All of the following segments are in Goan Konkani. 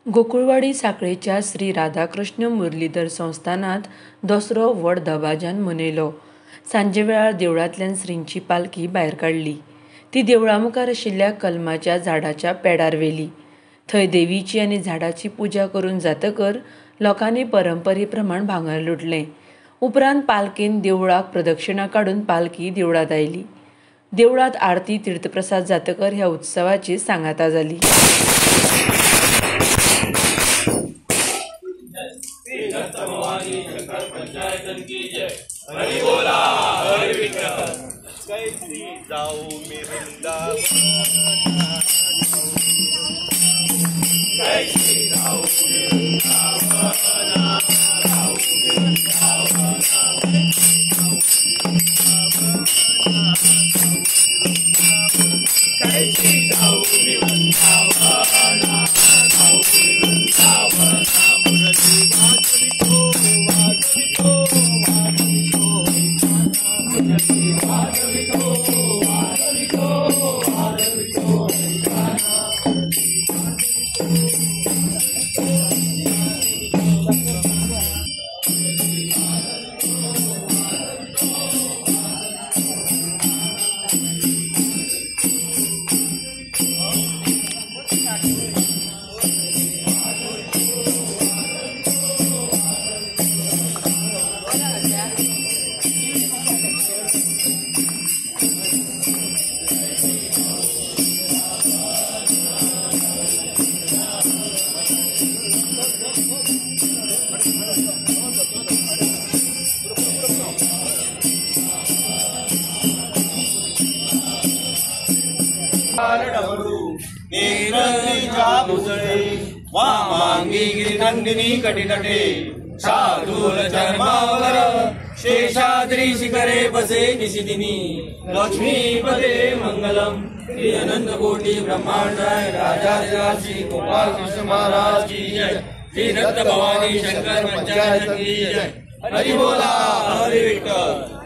गोकुळवाडी सांखळेच्या श्री राधाकृष्ण मुरलीधर संस्थानांत दसरो व्हड दबाज्यान मनयलो. सांजे वेळार देवळांतल्यान श्रींची पालखी भायर काडली. ती देवळा मुखार आशिल्ल्या कलमाच्या झाडाच्या पेडार व्हेली. थंय देवीची आनी झाडाची पुजा करून जातकर लोकांनी परंपरे प्रमाण भांगर लुटलें. उपरांत पालखेन देवळाक प्रदक्षिणा काडून पालखी देवळांत आयली. देवळांत आरती तीर्थप्रसाद जातकर ह्या उत्सवाची सांगाता जाली. गिरिनंदिनी कटितटे शार्दूल चर्मावर शेषाद्री शिखरे बसे निशिदिनी लक्ष्मीपदे मंगलम. श्री अनंत कोटि ब्रह्मांड राजा श्री गोपाल कृष्ण महाराज की जय. श्री दत्त भवानी शंकर पंचायत की जय. हरि बोला हरि विठ्ठल.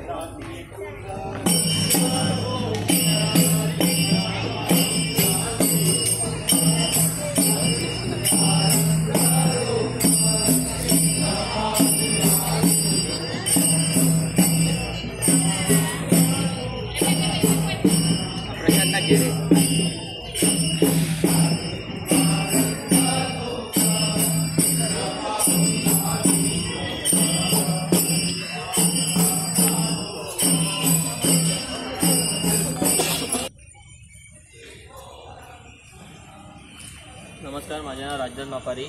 नमस्कार, माझें नांव राजन मापारी,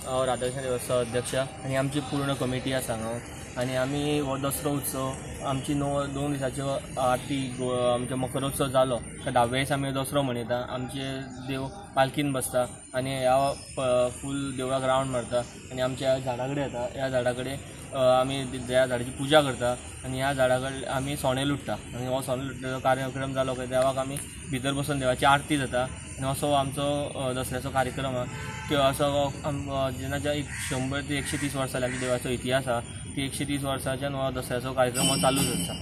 हांव राधाकृष्ण देवस्थान अध्यक्ष आनी आमची पूर्ण कमिटी आसा हांगा. आनी आमी हो दसरो उत्सव आमची 2 दिसाच्यो आरती आमचो मखरोत्सव जालो काय 10व्या दिसा आमी दसरो मनयता. आमचे देव पालखीन बसता आनी ह्या फूल देवळाक रावंड मारता आनी आमच्या झाडा कडेन येता. ह्या झाडा कडेन आमी ह्या झाडाची पुजा करता आनी ह्या झाडा कडेन आमी सोणें लुट्टा आनी हो सोणें लुटल्याचो कार्यक्रम जालो काय देवाक आमी भितर बसून देवाची आरती जाता आनी असो आमचो दसऱ्याचो कार्यक्रम आहा. असो जेन्ना 100 ते 130 वर्सां जाली आमच्या देवाचो इतिहास आहा, ती 130 वर्सांच्यान हो दसऱ्याचो कार्यक्रम हो चालूच आसता.